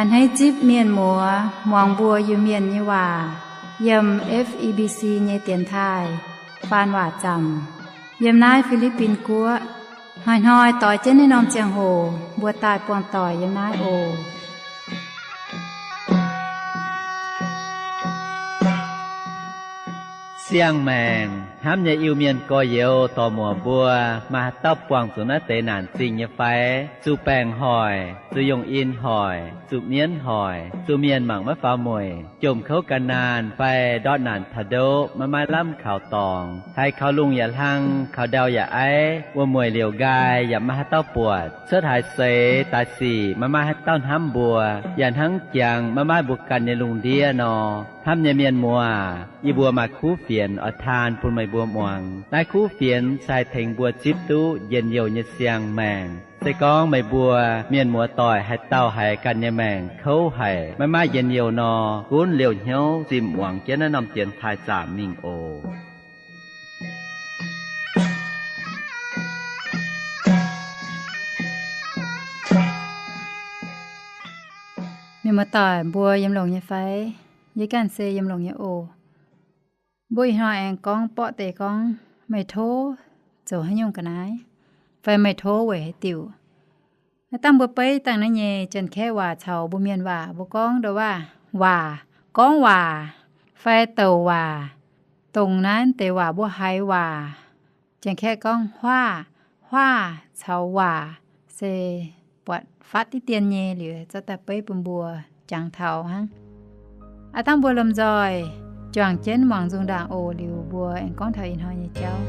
A'hneiv zipv mienh muoz muangx mbuo Iu-Mienh nyei waac yiem F E B C nyei dienx taaih faan waac zaamc yiem naaiv Fi^li^bin Guoqv. Hnoi-hnoi doix jienv naaiv norm ziangh hoc mbuo daaih buangh doic yiem naaiv oc. Siang-maengc hnamv nyei Iu-Mienh gorx-youz dorc-muoc mbuo, maaih haaix dauh buangh zuqc naaiv deix naanc zingh nyei fai? Zuqc baengc hoic, zuqc yongh in hoic, zuqc mienv hoic, zuqc mienh mangc maiv faaux mueic, jomc kouv gan naanh fai ndortv naanc taux ndoqv maiv maaih lamh kaux dorngx, haiz kaux lungh yaac hlang, kaux ndau yaac aiv, wuom-mueic liouc nqaai yaac maiv maaih haaix dauh buatc, cuotv haaix seix daaih sic maiv maaih haaix dauh hnamv mbuo, yaac hnangv jangx maiv maaih mbuo ganh nyei lungh ndiev nor. Hnamv nyei mienh muoz, yie mbuo maaih kuv fienx oix taan bun meih mbuo muangx. Naaiv kuv fienx se haih tengx mbuo zipv duqv njien-youh nyei siang-maengc. Se gorngv meih mbuo mienh muoz doic haaix dauh haiz ganh nyei maengc kouv haic, maiv maaih njien-youh nor, gunv liouh hnyouv zimh muangx jienv naaiv norm dienx taaih zaamc mingh oc. Mienh muoz doic mbuo yiem longx nyei fai? Yie ganh se yiem longx nyei oc. Mbuo ih hnoi aengx gorngv borqv deix gorngv meih tov zoux haaix nyungc ga'naaiv, fai meih tov weic haaix diuc. Aav dangh mbuo beiv dangh naaiv nyei Janx-Kaeqv waac caux mbuo Mienh waac mbuo gorngv ndo waac, waac, gorngv waac, fai douc waac, dongh naaiv deix waac mbuo haiz waac. Janx-Kaeqv gorngv huaav, huaav caux waac se buatc fatv diqv dien nyei liuz zorqv daaih beiv bun mbuo jangx taux hnangv. Aav dangh mbuo lomh nzoih juangc jienv muangx nzung ndaangc oc. Liuz mbuo aengx gorngv taux ih hnoi nyei jauv.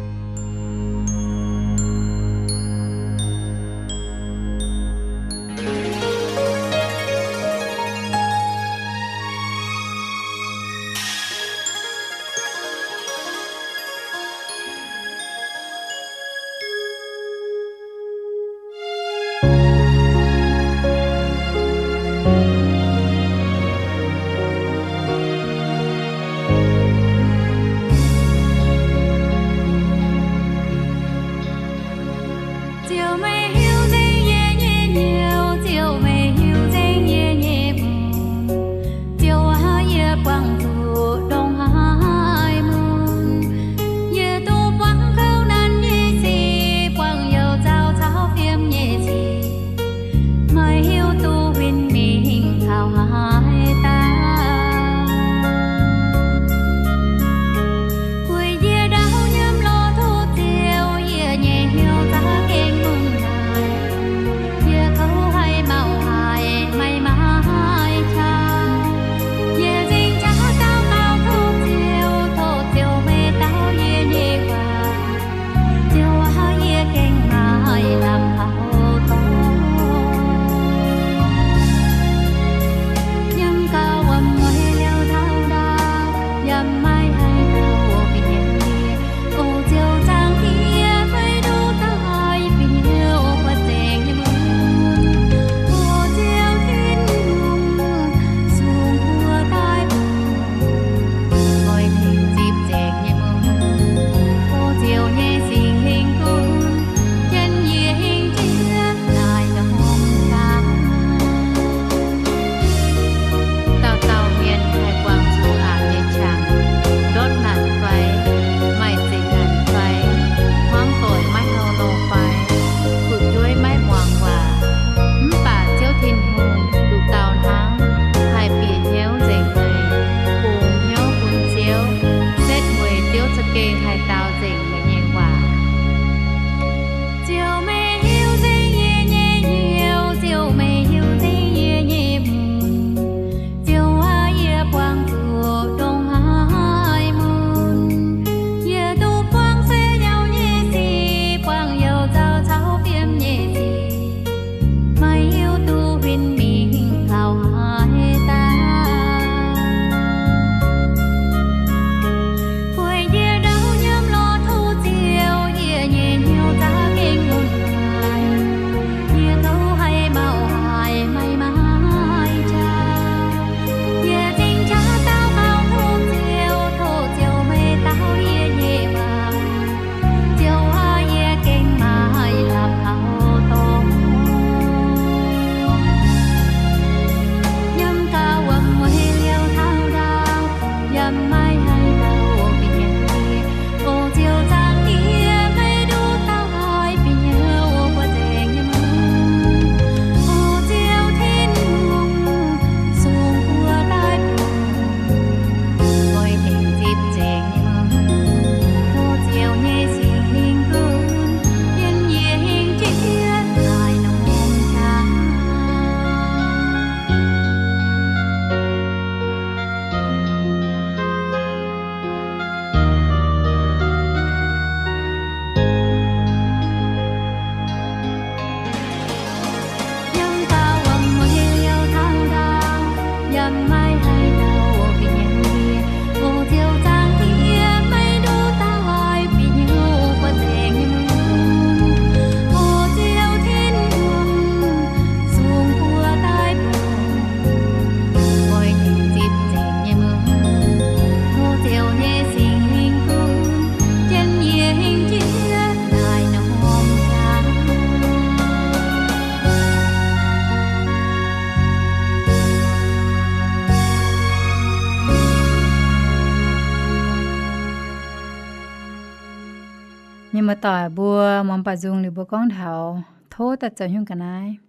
Muoz-doic mbuo muangx baaux nzung liuz mbuo gorngv taux tov daaih zoux haaix nyungc ga'naaiv.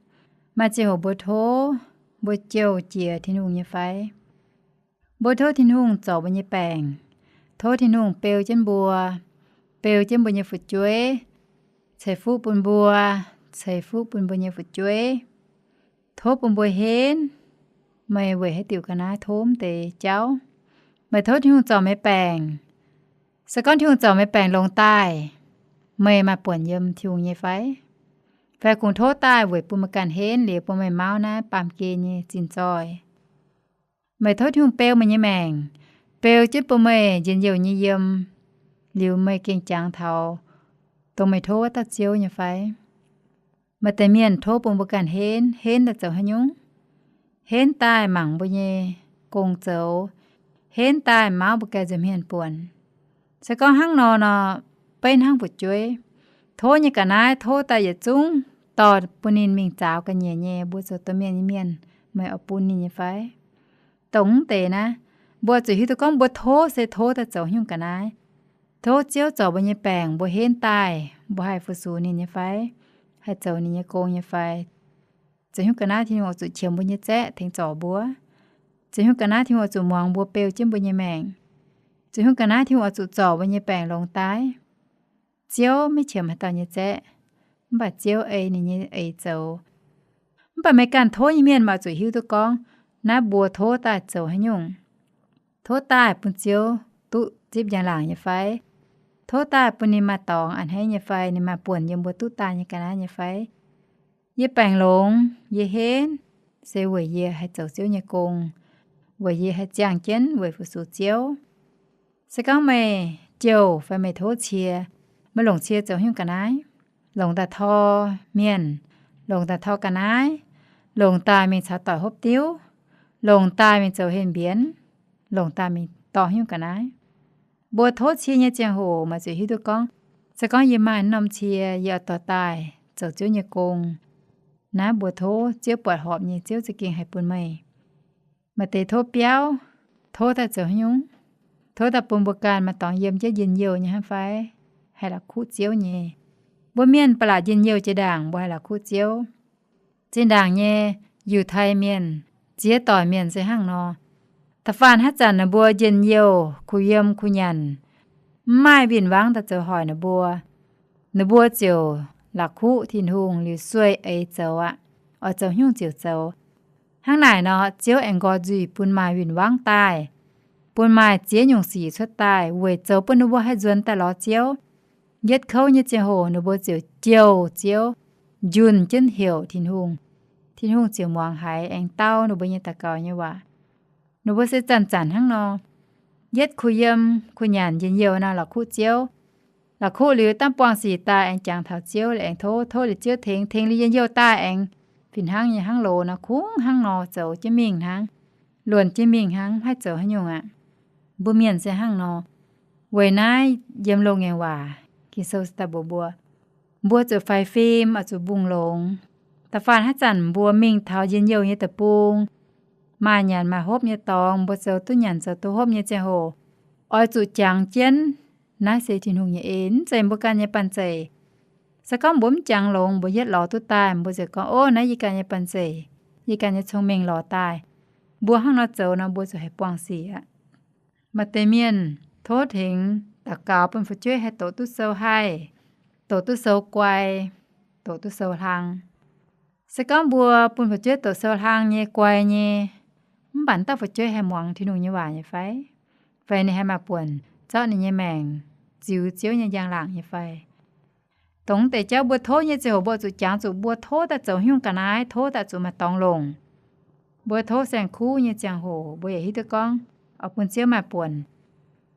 Maaih ziangh hoc mbuo tov, mbuo jouh jiex Tin-Hungh nyei fai? Mbuo tov Tin-Hungh zorc mbuo nyei baengc, tov Tin-Hungh beu jienv mbuo, beu jienv mbuo nyei fu'jueiv, ceix fuqv bun mbuo, ceix fuqv bun mbuo nyei fu'jueiv, tov bun mbuo henv. Meih weic haaix diuc ga'naaiv tov mv deix jauv? Meih tov Tin-Hungh zorc meih baengc. Se gorngv Tin-Hungh zorc meih baengc longx daaih, meih maaih buonc yiem Tin-Hungh nyei fai? Fai kungx tov daaih weic bun meih ganh henv liuz bun meih mauv naaiv baamh gen nyei zinh zoih? Meih tov Tin-Hungh beu meih nyei maengc, beu jienv bun meih njien-youh nyei yiem, liuz meih gengh jangx taux dongh meih tov wuov dauh Ziouv nyei fai? Maaih deix mienh tov bun mbuo ganh henv, henv daaih zoux haaix nyungc? Henv daaih mangc mbuo nyei gong zoux, henv daaih mauv mbuo ganh nza'hmien buonc. Se gorngv hnangv nor nor, beiv hnangv fu'jueiv, tov nyei ga'naaiv tov daaih yietc zungv dorh bun ninh mingh zaaux ga'nyiec nyei, mbuo zoux domh mienh nyei mienh, meih oix bun ninh nyei fai? Dongh mv deix naaiv, mbuo zuqc hiuv duqv gorngv mbuo tov se tov daaih zoux haaix nyungc ga'naaiv. Tov Ziouv zorc mbuo nyei baengc, mbuo henv daaih, mbuo haih fu-sux ninh nyei fai? Haih zoux ninh nyei gong nyei fai? Zoux haaix nyungc ga'naaiv Tin-Hungh oix zuqc qiemx mbuo nyei zaeqv tengx zorc mbuo? Zoux haaix nyungc ga'naaiv Tin-Hungh oix zuqc muangx mbuo beu jienv mbuo nyei maengc? Zoux haaix nyungc ga'naaiv Tin-Hungh oix zuqc zorc mbuo nyei baengc longx daaih? Ziouv maiv qiemx haaix dauh nyei zaeqv, mv baac Ziouv ei ninh nyei eix zoux. Mv baac meih ganh tov nyei mienh maaih zuqc hiuv duqv gorngv naaiv mbuo tov daaih zoux haaix nyungc. Tov daaih bun Ziouv duqv zipv njang-laangc nyei fai? Tov daaih bun ninh maaih dorngx a'hneiv nyei fai, ninh maaih buonc yiem mbuo duqv daaih nyei ga'naaiv nyei fai? Yie baengc longx, yie henv, se weic yie haih zoux Ziouv nyei gong, weic yie haih ziangh jienv weic fu-sux Ziouv. Se gorngv meih jouh fai meih tov cie, meih longc cie zoux haaix nyungc ga'naaiv? Longc daaih tor mienh, longc daaih tor ga'naaiv, longc daaih mingh caux doic hopv diuv, longc daaih mingh zoux henh mbienx, longc daaih mingh dorh haaix nyungc ga'naaiv? Mbuo tov cie nyei ziangh hoc maaih zuqc hiuv duqv gorngv, se gorngv yie maaih norm cie, yie oix dorh daaih zoux Ziouv nyei gong. Naaiv mbuo tov Ziouv buatc horpc nyei, Ziouv za'gengh haih bun meih. Maaih deix tov biauv, tov daaih zoux haaix nyungc? Tov daaih bun mbuo ganh maaih dorngx yiem jienv njien-youh nyei hnangv fai? Haih la'kuqv Ziouv nyei. Mbuo mienh ba'laqc njien-youh jiex ndaangc mbuo haih la'kuqv Ziouv. Zinh ndaangc nyei Yiutai Mienh, ziex doic mienh se hnangv nor. Da'faanh haaix zanc ninh mbuo njien-youh, kuh yiem kuh nyanc, mv maaih win-wangv daaih zoux hoic ninh mbuo, ninh mbuo ziouc la'kuqv Tin-Hungh liuz sueih eix zoux aqv, oix zoux haaix nyungc ziouc zoux. Hnangv naaic nor, Ziouv aengx nqoi nzuih bun maaih win-wangv daaih, bun maaih ziex nyungc sic cuotv daaih weic zoux bun ninh mbuo haih nzuonx daaih lorz Ziouv. Yietv kouv nyei ziangh hoc ninh mbuo ziouc jouh Ziouv, njunh jienv heuc Tin-Hungh. Tin-Hungh ziouc muangx haiz aengx dau ninh mbuo nyei daux gaux nyei waac. Ninh mbuo se zanc-zanc hnangv nor, yietv kuh yiem kuh nyanc njien-youh nor la'kuqv Ziouv. La'kuqv liuz dangh buangh sic daaih aengx jangx taux Ziouv liuz aengx tov, tov liuz Ziouv tengx, tengx liuz njien-youh daaih aengx fih hnangv nyei hnangv loz nor, kungx hnangv nor zoux jienv mingh hnangv, luonc jienv mingh hnangv, mv haih zoux haaix nyungc aqv. Mbuo mienh se hnangv nor. Weic naaiv yiem Loz-Ngaengc Waac Ging-Sou se daaih mbuox mbuo, mbuo zuqc faix fim, oix zuqc mbungh longx. Da'faanh haaix zanc mbuo mingh taux njien-youh nyei deic-bung, maaih nyanc maaih hopv nyei dorngx, mbuo zoux duqv nyanc zoux duqv hopv nyei ziangh hoc, oix zuqc jangx jienv, naaiv se Tin-Hungh nyei en, mv zeiz mbuo ganh nyei banh zeic. Se gorngv mbuo mv jangx longx, mbuo yietv lorz duqv daaih, mbuo ziouc gorngv, ov, naaiv yie ganh nyei banh zeic, yie ganh nyei cong-mengh lorz daaih. Mbuo hnangv nor zoux nor, mbuo ziouc haih buangh sic aqv. Maaih deix mienh tov tengx daux gaux bun fu'jueiv haih doqc duqv sou haih, doqc duqv sou guai, doqc duqv sou hlang. Se gorngv mbuo bun fu'jueiv doqc sou hlang nyei, guai nyei, mv baac dauh fu'jueiv haih muangx Tin-Hungh nyei waac nyei fai? Fai ninh haih maaih buonc zorqv ninh nyei maengc ziux Ziouv nyei njang-laangc nyei fai? Dongh deix jauv mbuo tov nyei ziangh hoc mbuo zuqc jangx zuqc mbuo tov daaih zoux haaix nyungc ga'naaiv, tov daaih zuqc maaih dorngx longc. Mbuo tov saeng-kuv nyei ziangh hoc mbuo yaac hiuv duqv gorngv oix bun Ziouv maaih buonc.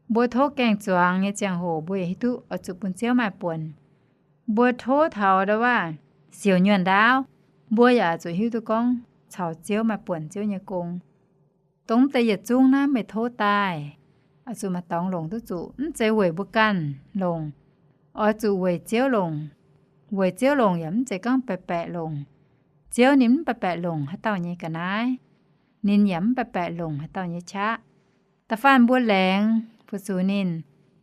Mbuo tov gaeng-zuangx nyei ziangh hoc mbuo yaac hiuv duqv oix zuqc bun Ziouv maaih buonc. Mbuo tov taux ndau wuov siouc nyuonh ndaauv, mbuo yaac zuqc hiuv duqv gorngv caux Ziouv maaih buonc Ziouv nyei gong. Dongh deix yietc zungv naaiv meih tov daaih, oix zuqc maaih dorngx longc duqv zuqc, mv zeiz weic mbuo ganh longc, oix zuqc weic Ziouv longc. Weic Ziouv longc yaac mv zeiz gorngv baeqc baeqc longc. Ziouv ninh mv baeqc baeqc longc haaix dauh nyei ga'naaiv. Ninh yaac mv baeqc baeqc longc haaix dauh nyei qaqv. Da'faanh mbuo laengz fu-sux ninh,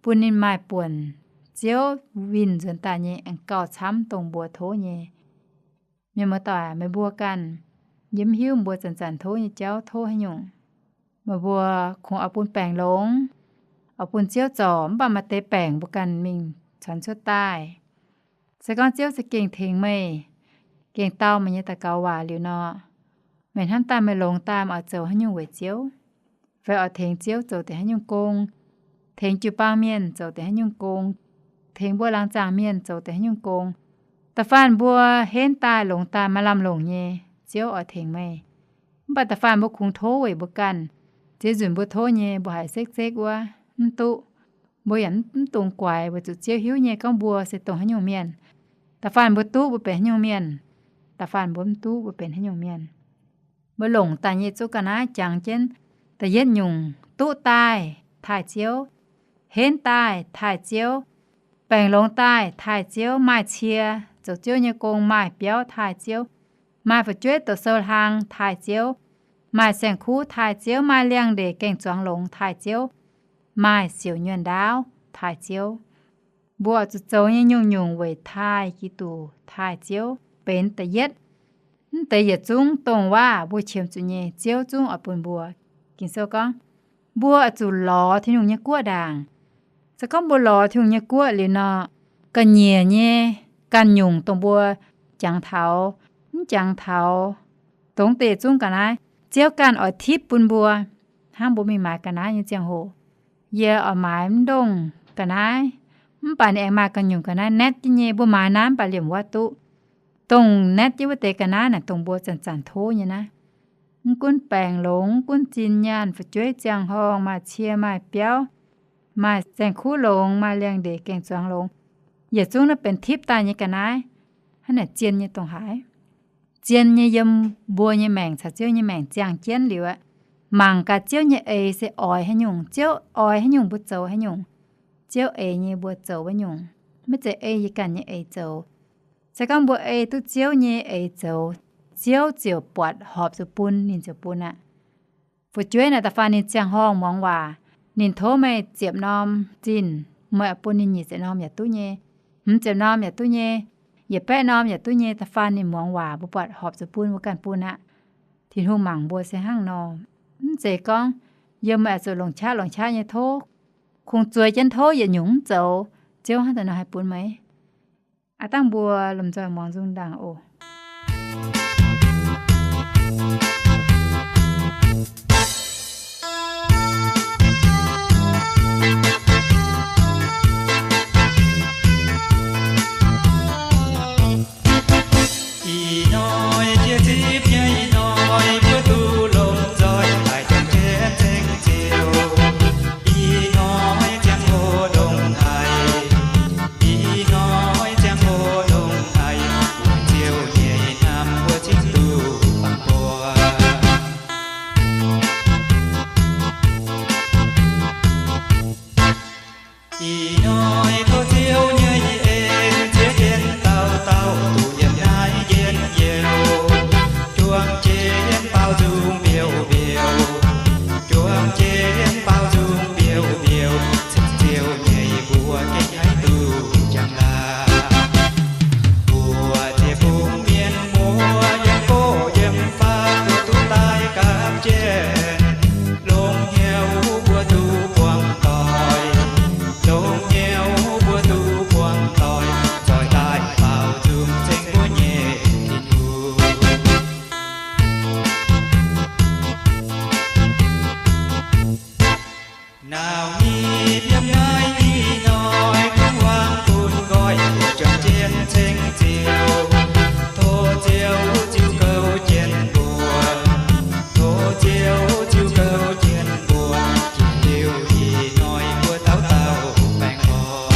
bun ninh maaih buonc Ziouv winh nzuonx daaih nyei aengx gauh camv dongh mbuo tov nyei. Mienh muoz-doic, meih mbuo ganh yiem mv hiuv mbuo zanc-zanc tov nyei jauv tov haaix nyungc. Meih mbuo kungx oix bun baengc longx, oix bun Ziouv zorc, mv baac maaih deix baengc mbuo ganh mingh caux cuotv daaih. Se gorngv Ziouv za'gengh tengx meih, gengh dau meih nyei daux gaux waac liuz nor, meih hnamv daaih meih longx daaih oix zoux haaix nyungc weic Ziouv? Fai oix tengx Ziouv zoux deix haaix nyungc gong, tengx jiu-baang mienh zoux deix haaix nyungc gong, tengx mbuo laangz zaangc mienh zoux deix haaix nyungc gong. Da'faanh mbuo henv daaih longx daaih maaih lamh longc nyei, Ziouv oix tengx meih. Mv baac da'faanh mbuo kungx tov weic mbuo ganh, ziex nzunc mbuo tov nyei mbuo haiz sekv-sekv wuov mv duqv. Mbuo yaac mv dungx guaix weic zuqc Ziouv hiuv nyei gorngv mbuo se dongh haaix nyungc mienh. Da'faanh mbuo duqv mbuo benx haaix nyungc mienh, da'faanh mbuo mv duqv mbuo benx haaix nyungc mienh. Mbuo longc daaih nyei zungv ga'naaiv jangx jienv, da'yietv nyungc, duqv daaih taaih Ziouv, henv daaih taaih Ziouv, baengc longx daaih taaih Ziouv, maaih cie zoux Ziouv nyei gong, maaih biauv taaih Ziouv, maaih fu'jueiv doqc sou hlang taaih Ziouv, maaih saeng-kuv taaih Ziouv, maaih liangx-ndeic gaeng-zuangx longx taaih Ziouv, maaih siouc nyuonh ndaauv taaih Ziouv. Mbuo oix zuqc zoux nyei nyungc-nyungc weic taaih Giduc, taaih Ziouv benx da'yietv. Mv deix yietc zungv dongh waac mbuo qiemx zuqc nyei, Ziouv zungv oix bun mbuo. Ging-Sou gorngv, mbuo oix zuqc lorz Tin-Hungh nyei guoqv ndaangc. Se gorngv mbuo lorz Tin-Hungh nyei guoqv liuz nor, ga'nyiec nyei ganh nyungc dongh mbuo jangx taux, mv jangx taux, dongh deix zungv ga'naaiv, Ziouv ganh oix tipv bun mbuo, hnangv mbuo mingh maaiz ga'naaiv nyei ziangh hoc. Yie oix maaiz mv ndongh ga'naaiv, mv baac ninh aengx maaih ganh nyungc ga'naaiv naetv jienv nyei, mbuo maaiz naaiv mv baac liemh wuov duqv. Dongh naetv jienv wuov deix ga'naaiv naaic dongh mbuo zanc-zanc tov nyei naaiv. Mv gunv baengc longx, mv gunv zinh nyaanh, fu'jueiv ziangh horngh, maaih cie maaih biauv, maaih saeng-kuv longx, maaih liangx-ndeic gaeng-zuangx longx, yietc zungv naaiv benx tipv daaih nyei ga'naaiv, hnangv naaic zien nyei dongh haaix? Zien nyei yiem mbuo nyei maengc caux Ziouv nyei maengc ziangh jienv liuz aqv. Mangc gaax Ziouv nyei eix se oix haaix nyungc, Ziouv oix haaix nyungc mbuo zoux haaix nyungc. Ziouv eix nyei mbuo zoux wuov nyungc, maiv zeiz ei yie ganh nyei eix zoux. Se gorngv mbuo ei duqv Ziouv nyei eix zoux, Ziouv ziouc buatc horpc zuqc bun, ninh ziouc bun aqv. Fu'jueiv naaic da'faanh ninh ziangh horngh muangx waac, ninh tov meih ziepc norm zinh, meih oix bun ninh nyic ziepc norm yaac duqv nyei, hmz ziepc norm yaac duqv nyei, yietc baeqv norm yaac duqv nyei. Da'faanh ninh muangx waac, mbuo buatc horpc zuqc bun, mbuo ganh bun aqv. Tin-Hungh mangc mbuo se hnangv nor. Mv zeiz gorngv yiem meih oix zuqc longc qaqv longc qaqv nyei tov, kungx zueiz jienv tov yietc nyungc mv zoux, Ziouv hnangv daaih nor haih bun meih. Aav dangh mbuo lomh nzoih muangx nzung ndaangc oc. Ih hnoi jiex zipv nyei ih hnoi, mbuo duqv lomh nzoih daaih juangc jienv ceng Ziouv. Ih hnoi ziangh hoc ndongc haaix, ih hnoi ziangh hoc ndongc haaix, Ziouv nyei hnamv mbuo cingx duqv bangc buo. Ih hnoi tov Ziouv nyei en ziex jienv dauh dauh duqv yiem naaiv njien-youh, juang jienv baaux nzung mbiouh mbiouh, juang jienv baaux nzung mbiouh mbiouh, ceng Ziouv nyei mbuo gengh haiz duqv jangx laangc. Mbuo ziex bung mienh muoz yiem gox yiem faam mbuo duqv daaih gapv jienv, longx hnyouv mbuo duqv buangh doic, longx hnyouv mbuo duqv buangh doic, zoih daaih baaux nzung ceng mbuo nyei Tin-Hungh. Naaiv nyungc yiem naaiv ih hnoi kungx wangc bun nqoi juangc jienv ceng Ziouv. Tov Ziouv ziux gouv jienv mbuo, tov Ziouv ziux gouv jienv mbuo, jiex liuz ih hnoi mbuo dauh dauh baengh orn.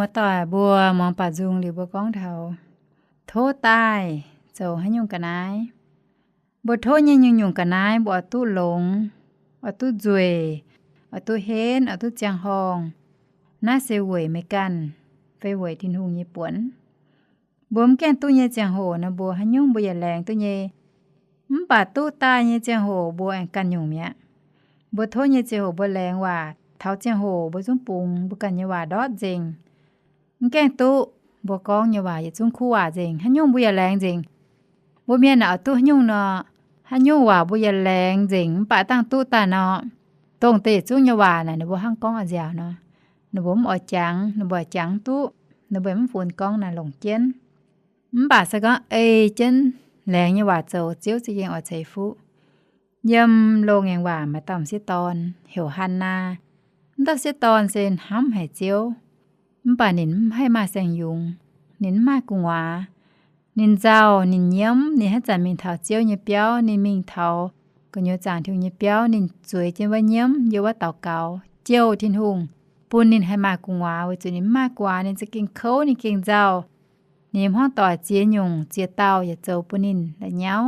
Muoz-doic, mbuo muangx baac nzung liuz mbuo gorngv taux tov daaih zoux haaix nyungc ga'naaiv. Mbuo tov nyei nyungc-nyungc ga'naaiv mbuo oix duqv longx, oix duqv nzueic, oix duqv henv, oix duqv ziangh horngh. Naaiv se weic meih ganh fai weic Tin-Hungh nyei buonc? Mbuo mv gaengh duqv nyei ziangh hoc nor, mbuo haaix nyungc mbuo yaac laengz duqv nyei. Mv baac duqv daaih nyei ziangh hoc mbuo aengx ganh nyungc mi'aqv. Mbuo tov nyei ziangh hoc mbuo laengz waac, taux ziangh hoc mbuo zungv bungx mbuo ganh nyei waac ndortv nzengc. Mv gaengh duqv, mbuo gorngv nyei waac yietc zungv kuv waac nzengc, haaix nyungc mbuo yaac laengz nzengc. Mbuo mienh naaic oix duqv haaix nyungc nor, haaix nyungc waac mbuo yaac laengz nzengc, mv baac dangh duqv daaih nor, dongh deix yietc zungv nyei waac naaic ninh mbuo hnangv gorngv a'nziaauc nor, ninh mbuo mv oix jangx, ninh mbuo jangx duqv, ninh mbuo mv funx gorngv naaic longc jienv. Mv baac se gorngv ei jienv laengz nyei waac zoux, Ziouv za'gengh oix ceix fuqv. Yiem Loz-Ngaengc Waac maaih dauh m'sieqv dorn heuc Hannaa. Mv dauh sieqv dorn se hnamv haic Ziouv, mv baac ninh mv haih maaih saeng-yungz, ninh mv maaih gu'nguaaz. Ninh nzauh, ninh nyiemv, ninh haaix zanc mingh taux Ziouv nyei biauv, ninh mingh taux gu'nyuoz zaangc Tin-Hungh nyei biauv, ninh zueiz jienv wuov nyiemv, yiem wuov daux gaux jouh Tin-Hungh bun ninh haih maaih gu'nguaaz, weic zuqc ninh mv maaih gu'nguaaz ninh za'gengh kouv, ninh gengh nzauh. Ninh nyei hmuangv doic ziex nyungc ziex dauh yaac zoux bun ninh la'nyauv.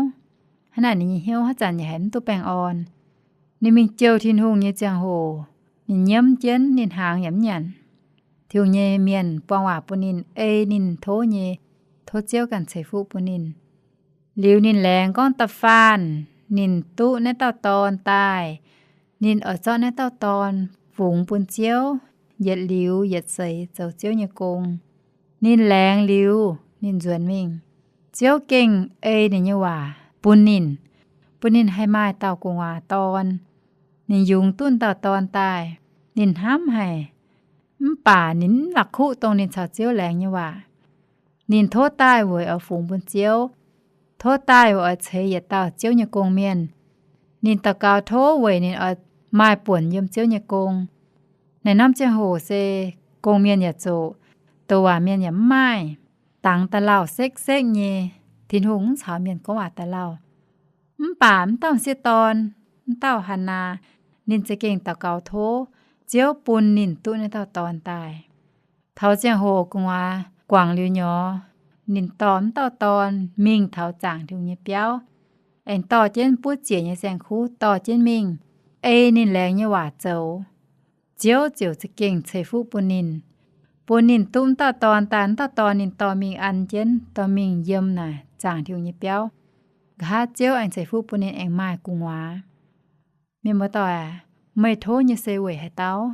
Hnangv naaic ninh nyei hnyouv haaix zanc yaac haiz mv duqv baengh orn. Ninh mingh jouh Tin-Hungh nyei ziangh hoc, ninh nyiemv jienv, ninh hnaangx yaac mv nyanc. Tin-Hungh nyei mienh buang waac bun ninh, ei ninh tov nyei, tov Ziouv ganh ceix fuqv bun ninh. Liuz ninh laengz gorngv da'faanh ninh duqv naaiv dauh dorn daaih, ninh oix zorqv naaiv dauh dorn fungx bun Ziouv, yietc liuz yietc seix zoux Ziouv nyei gong. Ninh laengz liuz, ninh nzuonx mingh. Ziouv gengh ei ninh nyei waac bun ninh, bun ninh haih maaih dauh gu'nguaaz dorn. Ninh yungz duqv dauh dorn daaih, ninh hnamv haic. Mv baac ninh mv la'kuqv dongh ninh caux Ziouv laengz nyei waac. Ninh tov daaih weic oix fungx bun Ziouv, tov daaih weic oix ceix yietc dauh Ziouv nyei gong-mienh. Ninh daux gaux tov weic ninh oix maaih buonc yiem Ziouv nyei gong. Naaiv norm ziangh hoc se gong-mienh yaac zoqc, douc waac mienh yaac mv maaih, dangx da'lauh sekv-sekv nyei. Tin-Hungh mv caux mienh gorngv waac da'lauh. Mv baac mv dauh m'sieqv dorn, mv dauh Hannaa, ninh za'gengh daux gaux tov Ziouv bun ninh duqv naaiv dauh dorn daaih. Taux ziangh hoc gu'nguaaz guangc liuz nyorx, ninh dorh mv dauh dorn mingh taux zaangc Tin-Hungh nyei biauv, aengx dorh jienv buov ziec nyei saeng-kuv dorh jienv mingh, ei ninh laengz nyei waac zoux. Ziouv ziouc za'gengh ceix fuqv bun ninh, bun ninh duqv mv dauh dorn daaih. Mv dauh dorn ninh dorh mingh an jienv, dorh mingh yiem naaic zaangc Tin-Hungh nyei biauv. Nqa'haav Ziouv aengx ceix fuqv bun ninh aengx maaih gu'nguaaz. Mienh muoz-doic aac, meih tov nyei se weic haaix dauh?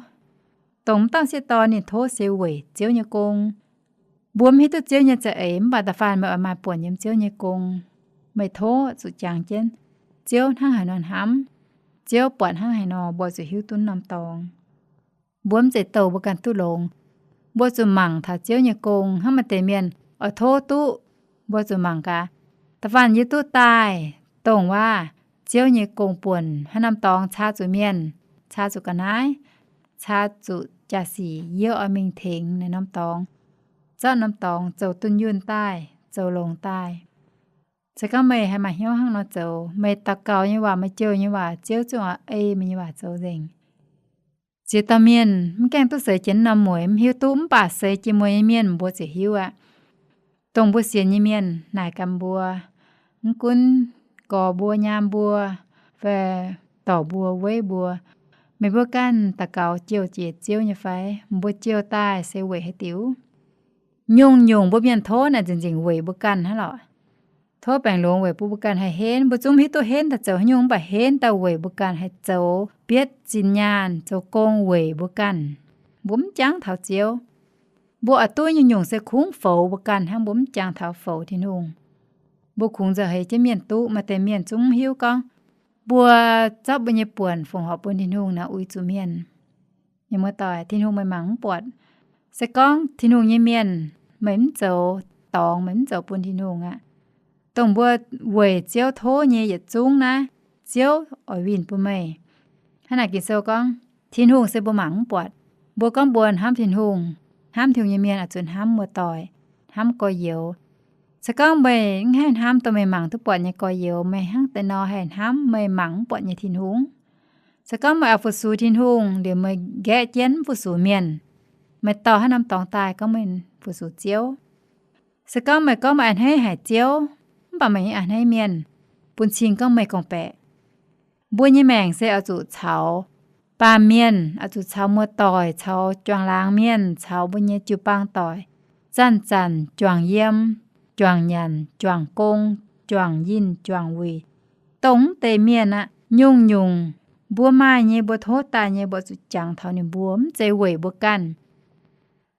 Dongh mv dauh sieqv dorn ninh tov se weic Ziouv nyei gong. Mbuo mv hiuv duqv Ziouv nyei za'eix, mv baac da'faanh meih oix maaih buonc yiem Ziouv nyei gong, meih tov zuqc jangx jienv Ziouv hnangv haaix nor hnamv, Ziouv buatc hnangv haaix nor, mbuo zuqc hiuv duqv norm dorngx. Mbuo mv zeiz douh mbuo ganh duqv longx. Mbuo zuqc mangc taux Ziouv nyei gong. Hnangv maaih deix mienh oix tov duqv, mbuo zuqc mangc gaax. Da'faanh yie duqv daaih, dongh waac Ziouv nyei gong buonc haaix norm dorngx caa zuqc mienh, caa zuqc ga'naaiv, caa zuqc jaa-sic, yie oix mingh tengx naaiv norm dorngx, zorqv norm dorngx zoux dunh yunh daaih, zoux longx daaih. Se gorngv meih haih maaih hnyouv hnangv nor zoux, meih daux gaux nyei waac, meih jouh nyei waac, Ziouv zungv oix ei meih nyei waac zoux nzengc. Ziex dauh mienh mv gaengh duqv seix jiex norm mueiz mv hiuv duqv, mv baac seix jiex mueiz nyei mienh mbuo ziouc hiuv aqv. Dongh mbuo sienx nyei mienh naaic gaax mbuo, mv gunv gorx mbuo, nyaam mbuo, fai dorc mbuo, weiv mbuo, meih mbuo ganh daux gaux jouh jiex Ziouv nyei fai? Mbuo jouh daaih se weic haaix diuc? Nyungc-nyungc mbuo mienh tov naaic nzengc-nzengc weic mbuo ganh hnangv lorqc. Tov baengc longx weic bun mbuo ganh haih henv. Mbuo zungv mv hiuv duqv henv daaih zoux haaix nyungc, mv baac henv daaih weic mbuo ganh haih zoux bietv zinh nyaanh, zoux gong weic mbuo ganh. Mbuo mv jangx taux Ziouv. Mbuo oix duqv nyungc-nyungc se kungx foux mbuo ganh hnangv, mbuo mv jangx taux foux Tin-Hungh. Mbuo kungx nzauh heix jienv mienh duqv. Maaih deix mienh zungv mv hiuv gorngv mbuo zorqv mbuo nyei buonc fongc horc bun Tin-Hungh naaic uix zuqc mienh. Mienh muoz-doic, Tin-Hungh meih mangc mv buatc. Se gorngv Tin-Hungh nyei mienh meih mv zoux dorngx, meih mv zoux bun Tin-Hungh aqv, dongh mbuo weic Ziouv tov nyei yietc zungv naaiv, Ziouv oix winh bun meih. Hnangv naaic Ging-Sou gorngv, Tin-Hungh se mbuo mangc mv buatc. Mbuo gorngv mbuo hnamv Tin-Hungh, hnamv Tin-Hungh nyei mienh oix zuqc hnamv muoz-doic, hnamv gorx-youz. Se gorngv meih mv haih hnamv dongh meih mangc duqv buatc nyei gorx-youz, meih hnangv deix nor haih hnamv meih mangc mv buatc nyei Tin-Hungh? Se gorngv meih oix fu-sux Tin-Hungh liuz meih nqaeqv jienv mv fu-sux mienh, Meih dorh haaix norm dorngx daaih gorngv meih fu-sux Ziouv? Se gorngv meih gorngv meih a'hneiv haic Ziouv, mv baac meih nyei a'hneiv mienh, bun cing gorngv meih gorngv-baeqc. Mbuo nyei maengc se oix zuqc caux baamh mienh, oix zuqc caux muoz-doic, caux juangc laangz mienh, caux mbuo nyei jiu-baang doic, zanc-zanc juangc yiem, juangc nyanc, juangc gong, juangc yinh, juangc wuic, dongh mv deix mienh aqv. Nyungc-nyungc mbuo maaih nyei, mbuo tov daaih nyei, mbuo zuqc jangx taux ninh mbuo, mv zeiz weic mbuo ganh.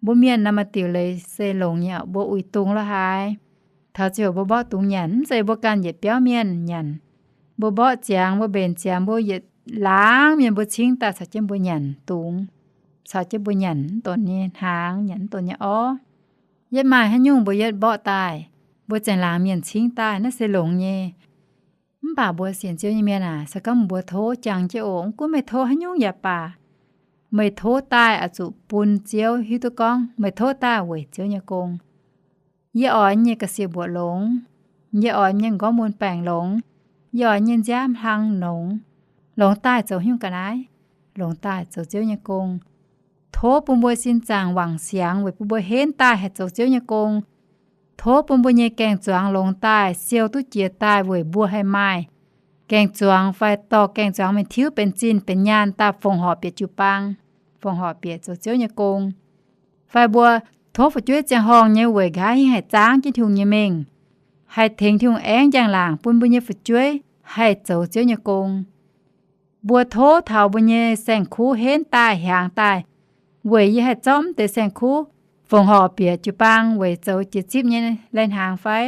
Mbuo mienh naaiv maaih diuc leiz se longx nyei, mbuo uix dungz lorqc haaix. Taux ziouc mbuo mborqv dungz nyanc, mv zeiz mbuo ganh yietc biauv mienh nyanc. Mbuo mborqv ziangx, mbuo mbenc ziangx, mbuo yietc laangz mienh mbuo cingv daaih caux jienv mbuo nyanc dungz, caux jienv mbuo nyanc mv donx nyei hnaangx, nyanc mv donx nyei orv. Yietv maaih haaix nyungc mbuo yietv mborqv daaih, mbuo zengc laangz mienh cingv daaih, naaiv se longx nyei. Mv baac mbuo sienx Ziouv nyei mienh aac, se gorngv mbuo tov jangx jienv oc, mv gunv meih tov haaix nyungc yaac baac, meih tov daaih oix zuqc bun Ziouv hiuv duqv gorngv meih tov daaih weic Ziouv nyei gong. Yie oix nyei ga'sie mbuoqc longx. Yie oix nyei m'nqorngv mun baengc longx. Yie oix nyei nziaamv hlang longx. Longx daaih zoux haaix nyungc ga'naaiv? Longx daaih zoux Ziouv nyei gong. Tov bun mbuo sin zaangc wangc siangx weic bun mbuo henv daaih haih zoux Ziouv nyei gong. Tov bun mbuo nyei gaeng-zuangx longx daaih, siou duqv jiex daaih weic mbuo haih maaih gaeng-zuangx fai dorh gaeng-zuangx mingh tiuv benx zinh benx nyaanh daaih fongc horc bieqc jiu-baang, fongc horc bieqc zoux Ziouv nyei gong. Fai mbuo tov fu'jueiv ziangh horngh nyei weic nqa'haav hingv haih zaangv jienv Tin-Hungh nyei mengh, haih tengx Tin-Hungh aengv njang-laangc bun mbuo nyei fu'jueiv haih zoux Ziouv nyei gong. Mbuo tov taux mbuo nyei saeng-kuv henv daaih hiaangx daaih, weic yie haih zorqv mv deix saeng-kuv fongc horc bieqc jiu-baang weic zoux jiex zipv nyei lai-hnaangx fai,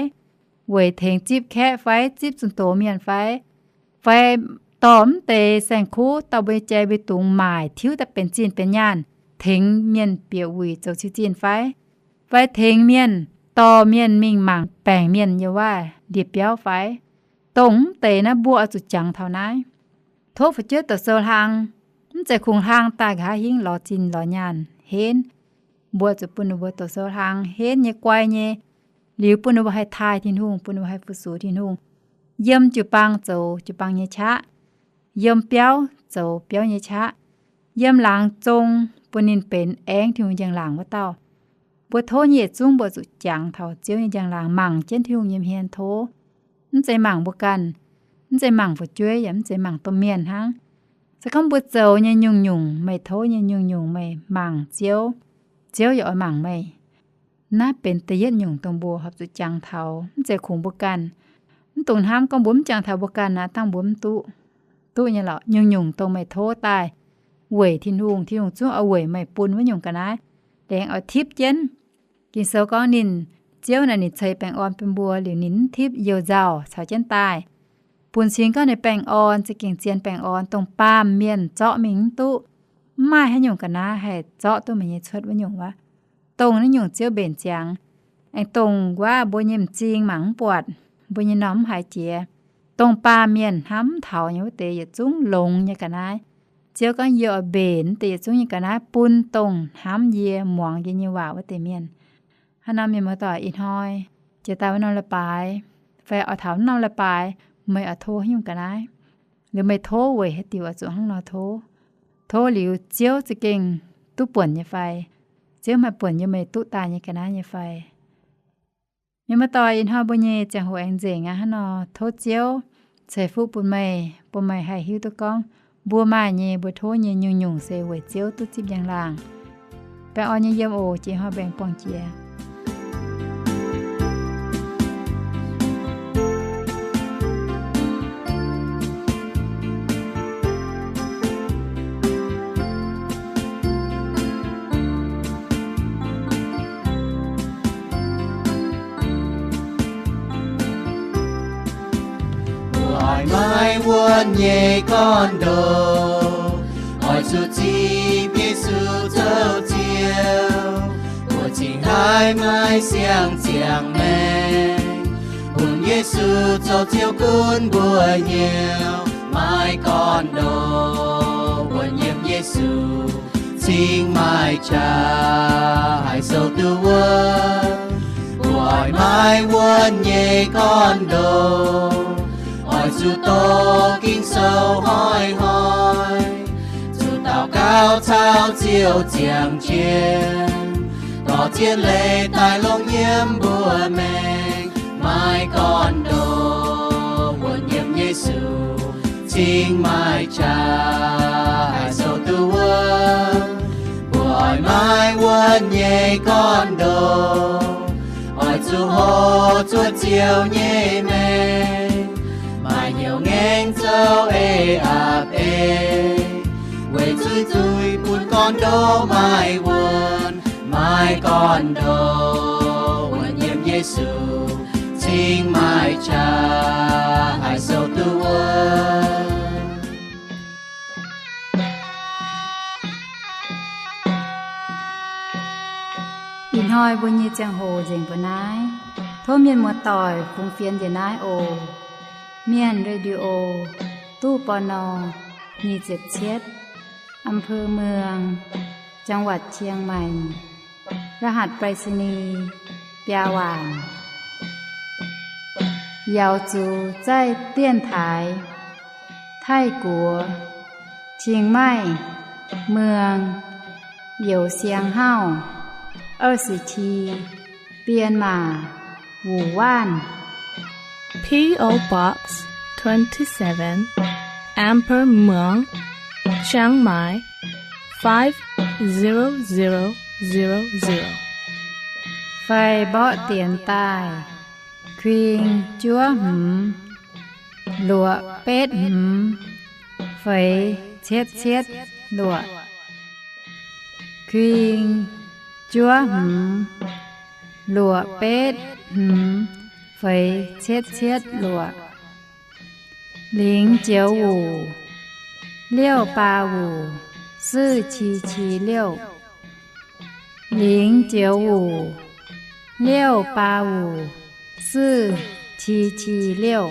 weic tengx zipv kaeqv fai, zipv zunh doz mienh fai, fai dorh mv deix saeng-kuv dorh mbuo nyei jai mbuo nyei dungz maaic tiuv daaih benx zinh benx nyaanh, tengx mienh bieqc wuic zoux ciu zinh fai, fai tengx mienh dorh mienh mingh mangc baengc mienh nyei waac ndie-biauv fai. Dongh mv deix naaiv mbuo oix zuqc jangx taux naaiv. Tov fu'jueiv doqc sou hlang, mv zeiz kungx hlang daaih nqa'haav hingv lorz zinh lorz nyaanh henv. Mbuo zuqc bun ninh mbuo doqc sou hlang henv nyei guai nyei, liuz bun ninh mbuo haih taaih Tin-Hungh, bun ninh mbuo haih fu-sux Tin-Hungh. Yiem jiu-baang zoux jiu-baang nyei qaqv, yiem biauv zoux biauv nyei qaqv, yiem laangz zong bun ninh benx aengv Tin-Hungh njang-laangc wuov dauh. Mbuo tov nyei yietc zungv mbuo zuqc jangx taux Ziouv nyei njang-laangc, mangc jienv Tin-Hungh nyei hmien tov. Mv zeiz mangc mbuo ganh, mv zeiz mangc fu'jueiv, yaac mv zeiz mangc domh mienh hnangv. Se gorngv mbuo zoux nyei nyungc-nyungc, meih tov nyei nyungc-nyungc meih mangc Ziouv, Ziouv yaac oix mangc meih. Naaiv benx da'yietv nyungc dongh mbuo horpc zuqc jangx taux, mv zeiz kungx mbuo ganh. Mv dungx hnamv gorngv mbuo mv jangx taux mbuo ganh naaic dangh mbuo mv duqv. Duqv nyei lorqc. Nyungc-nyungc dongh meih tov daaih weic Tin-Hungh, Tin-Hungh zungv oix weic meih bun wuov nyungc ga'naaiv, laengz oix tipv jienv. Ging-Sou gorngv ninh, Ziouv naaic ninh ceix baengh orn bun mbuo liuz ninh mv tipv youh nzauh caux jienv daaih, bun cing gorngv ninh baengh orn za'gengh zien baengh orn dongh baamh mienh zorqv mingh mv duqv. Mv maaih haaix nyungc ga'naaiv haih zorqv duqv meih nyei cuotv wuov nyungc wuov. Dongh naaiv nyungc Ziouv mbenc ziangx, aengx dongh wuov mbuo nyei m'zing mangc mv buatc, mbuo nyei m'normh mv haiz jiex, dongh baamh mienh hnamv mv taux nyei wuov deix yietc zungv longx nyei ga'naaiv. Ziouv gorngv, Yie oix mbenc deix yietc zungv nyei ga'naaiv bun dongh hnamv yie, muangx yie nyei waac wuov deix mienh. Hnangv naaiv mienh muoz-doic, ih hnoi jiex daaih wuov norm leiz-baaix fai oix taux wuov norm leiz-baaix, meih oix tov haaix nyungc ga'naaiv? Liuz meih tov weic haaix diuc oix zuqc hnangv nor tov? Tov liuz Ziouv za'gengh duqv buonc nyei fai? Ziouv maaih buonc yiem meih duqv daaih nyei ga'naaiv nyei fai? Mienh muoz-doic, ih hnoi mbuo nyei ziangh hoc aengx nzengc aqv. Hnangv nor tov Ziouv ceix fuqv bun meih, bun meih haih hiuv duqv gorngv mbuo maaih nyei, mbuo tov nyei nyungc-nyungc se weic Ziouv duqv zipv njang-laangc. Baengh orn nyei yiem oc. Jiex hnoi mbuo aengx buangh jiex. Mbuo oix maiv wuonv nyei gorn-ndoqv, oix zuqc zipv Yesu zoux Ziouv. Mbuo cingx haih maiv siang-ziangh maengc, bun Yesu zoux Ziouv gunv mbuo nyei. Maiv gorn-ndoqv wuonv yiem Yesu, cingx maaih qaqv haih sou duqv wuov. Mbuo oix maiv wuonv nyei gorn-ndoqv, oix zuqc doqc Ging-Sou hnoi-hnoi, zuqc daux gaux caux Ziouv ziangh jienv. Zien leiz daaih longc yiem mbuo maengx, maaih gorn-ndoqv wuonh yiem Yesu cingx maaih qaqv haih sou duqv wuov. Mbuo oix maaih wuonh nyei gorn-ndoqv, oix zuqc hoqc zuoqc Ziouv nyei maengc, maaih hnyouv ngaengc zoux eix aqc beiv, weic zuqc zuiz bun gorn-ndoqv maaih wuonh. Maaih gorn-ndoqv wuonh yiem Yesu cingx maaih qaqv haih sou duqv wuov. Ih hnoi mbuo nyei ziangh hoc nzengc mbuo naaiv. Tov mienh muoz-doic fungx fienx njiec naaiv oc. Mienh Radio, ตู้ ปณ. nyic ziepc cietv, อำเภอเมือง จังหวัดเชียงใหม่ รหัสไปรษณีย์ biaa waanc. Yaux zuqc zaih dienx taaix Taiv-Guoqv, เชียงใหม่เมือง Youz Siang Hauv, 二十七 Bienh Maac, Wuc Waanv. P O Box twenty-seven, อำเภอเมือง Chiang Mai, five zero zero zero zero. Fai mborqv dienx daaih, kuing juov hmz luoqc betv hmz feix cietv cietv luoqc. Kuing juov hmz luoqc betv hmz feix cietv cietv luoqc. 零九五 六八五 四七七六. 零九五 六八五 四七七六.